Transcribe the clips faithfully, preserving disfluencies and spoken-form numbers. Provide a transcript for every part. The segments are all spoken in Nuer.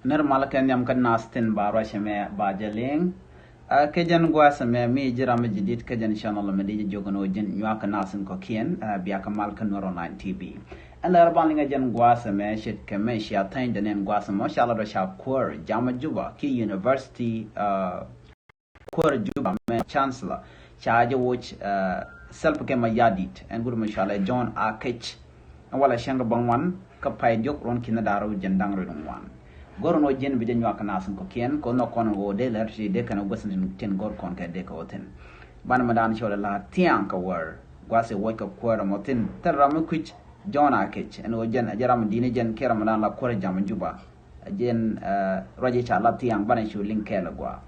Nir mal kɛ nhiam kä nath tin ba ruacɛ mɛ ba jɛ liŋ. Ɛ, kɛ jɛn gua̱a̱th ɛmɛ mi ji̱ ram mi ji̱ dit kɛ jɛn channel ɛmɛ di jɛ jiök ɛn ɣöö ji̱n nyuak kɛ nath in kɔ̱kiɛn, ɛ, bia kɛ mal kä Nuer Online T V. Ɛn lɛ rɔ ban liŋ ɛ jɛn gua̱a̱th ɛmɛ ce̱tkɛ mɛ cia thɛny dɛ nɛn gua̱a̱th ɛmɔ ca la dɔ ca kuäär jam ɛ Juba ki university, ɛ, kuäär Juba mɛ chancellor ca jɛ woc, ɛ, Salva Kiir Mayardit ɛn guut mɛ cɔalɛ John Akech. Ɛn walɛ cäŋ kɛ bäŋuan kä pay diɔk ruɔ̱n ki̱n da̱r rɛw jiɛn da̱ŋ rɛw ŋuan. Go̱r ɛn ɣöö ji̱n bi jɛ nyuak kɛ nath in kɔ̱kiɛn kɛ ɣöö nhɔk kɔn ɛn ɣöö dee lɛr ti dee kɛn ɛ guäth in tin go̱r kɔn kɛ dee kɛ ɣöö thi̱n. Banɛ mɛ da̱a̱n cɔl ɛ la thiaŋ kɛ wäär gua̱th ɛ woc kɛ kuäär ɛmɔ thi̱n thil ram mi kui̱c John Akech ɛn ɣöö jɛn ɛ jɛ ram di̱i̱ni jɛn kiɛ ram da̱a̱n la kuäär jam Juba. Ɛ jɛn, ɛ, ruac i̱ ca la thiaŋ banɛ cu liŋ kɛɛl ɛ gɔaa.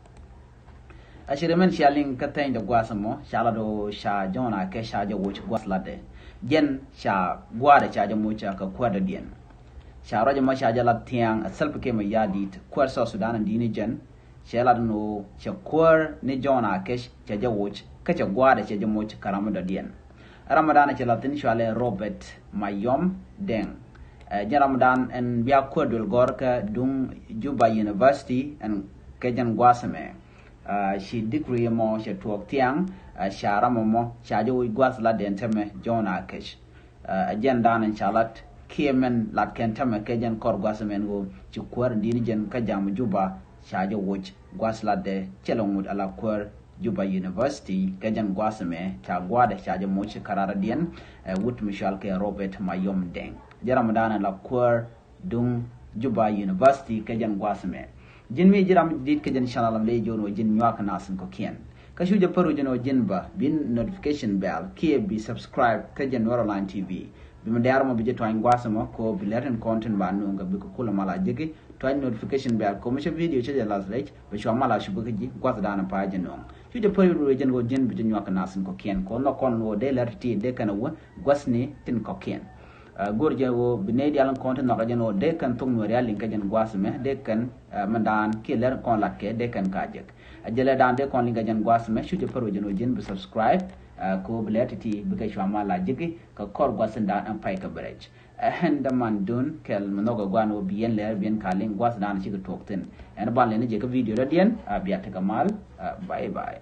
A ci ri mɛn cia liŋ kä thɛny dɛ gua̱a̱th ɛmɔ ca la do ca John Akech ca jɛ woc gua̱a̱th latdɛ. Jɛn ca gua̱a̱dɛ ca jɛ moc ca kɛ kuäär dɔ̱diɛn. Ca ruac ɛmɔ ca jɛ la thiaŋ ɛ Salva Kiir Mayardit kuäär South Sudan in di̱i̱ni jɛn. Cɛ lat ni ɣöö cɛ kuäär ni John Akech cɛ jɛ woc kä cɛ gua̱a̱dɛ cɛ jɛ moc kä ram mi dɔ̱diɛn. Ram mi da̱a̱n cɛ lat thi̱n cɔalɛ Robert Mayom Deng. Ɛ, jɛn ram mi da̱a̱n ɛn bia kuäär duël gɔ̱r kä duŋ Juba University ɛn kɛ jɛn gua̱a̱th ɛmɛ. Ɛ, ci degree ɛmɔ cɛ tuɔɔk thiaŋ, ɛ, ca ram ɛmɔ ca jɛ woc gua̱a̱th latdɛn täämɛ John Akech. Ɛ, ɛ jɛn da̱a̱n ɛn ca lat kiɛ mɛn lat kɛn täämɛ kɛ jɛn kɔr gua̱a̱th ɛmɛn ɣöö ci kuäär in di̱i̱ni jɛn kä jam Juba ca jɛ woc gua̱a̱th latdɛ cɛ lɛ ŋut ala kuäär Juba University kɛ jɛn gua̱a̱th ɛmɛ ca gua̱a̱dɛ ca jɛ moc kä ram dɔ̱diɛn, ɛ, wut mi cɔalkɛ Robert Mayom Deng. Jɛn ram mi da̱a̱n ɛn la kuäär duŋ Juba University kɛ jɛn gua̱a̱th ɛmɛ. Ji̱n mi ji̱ ram mi ji̱ dit kɛ jɛn channel ɛmɛ lɛ ji̱ jiök ɛn ɣöö ji̱n nyuak kɛ nath in kɔ̱kiɛn. Kä cu jɛ pär ɣöö ji̱n ɣöö ji̱n bä bi notification bell kiɛ bi subscribe kä jɛn Nuer Online T V. Bi mi dɛ̈ɛ̈r mɔ bi jɛ tuany gua̱a̱th ɛmɔ kɛ ɣöö bi lɛr tin kɔn tin ba nööŋ kɛ bikɛ kulɛ mal a ji̱ki. Tuany notification bell kɛ ɣöö mi cä video cä jɛ lath rɛc bɛ cua mal a cup kä ji̱ gua̱a̱th da̱a̱n pa̱a̱ jɛ nööŋ. Cu jɛ pär ɣöö ji̱n ɣöö ji̱n bi jɛ nyuak kɛ nath in kɔ̱kiɛn kɛ ɣöö nhɔk kɔn ɣöö dee lɛr ti̱ti̱ dee kɛn ɛ wä gua̱thni tin kɔ̱kiɛn. Ɛ, go̱r jɛ ɣöö bi nɛy diaal in kɔn ti nhɔk ɛ jɛn ɣöö dee kɛn thok Nuɛri a liŋ kɛ jɛn gua̱a̱th ɛmɛ dee kɛn, ɛ, mɛn da̱a̱n kiɛ lɛr kɔn lat kɛ dee kɛn ka jek. Ɛ jɛ lɛ da̱a̱n dee kɔn liŋ kɛ jɛn gua̱a̱th ɛmɛ cu jɛ pär ɣöö ji̱n ɣöö ji̱n bi subscribe, ɛ, kɛ ɣöö bi lɛr ti̱ti̱ bikɛ cua mal a ji̱ki kɛ kɔr gua̱a̱th in da̱a̱n ɛn pay kɛ bi rɛc. Ɛ ɣän däman dun kɛl mi nhɔk ɛ gua̱a̱n ɣöö bi yɛn lɛr bi yɛn ka liŋ gua̱a̱th da̱a̱n cikɛ tuɔɔk thi̱n. Ɛn ban lɛni jɛ kä video dɔ̱diɛn, ɛ, bia tekɛ mal, ɛ, bye bye.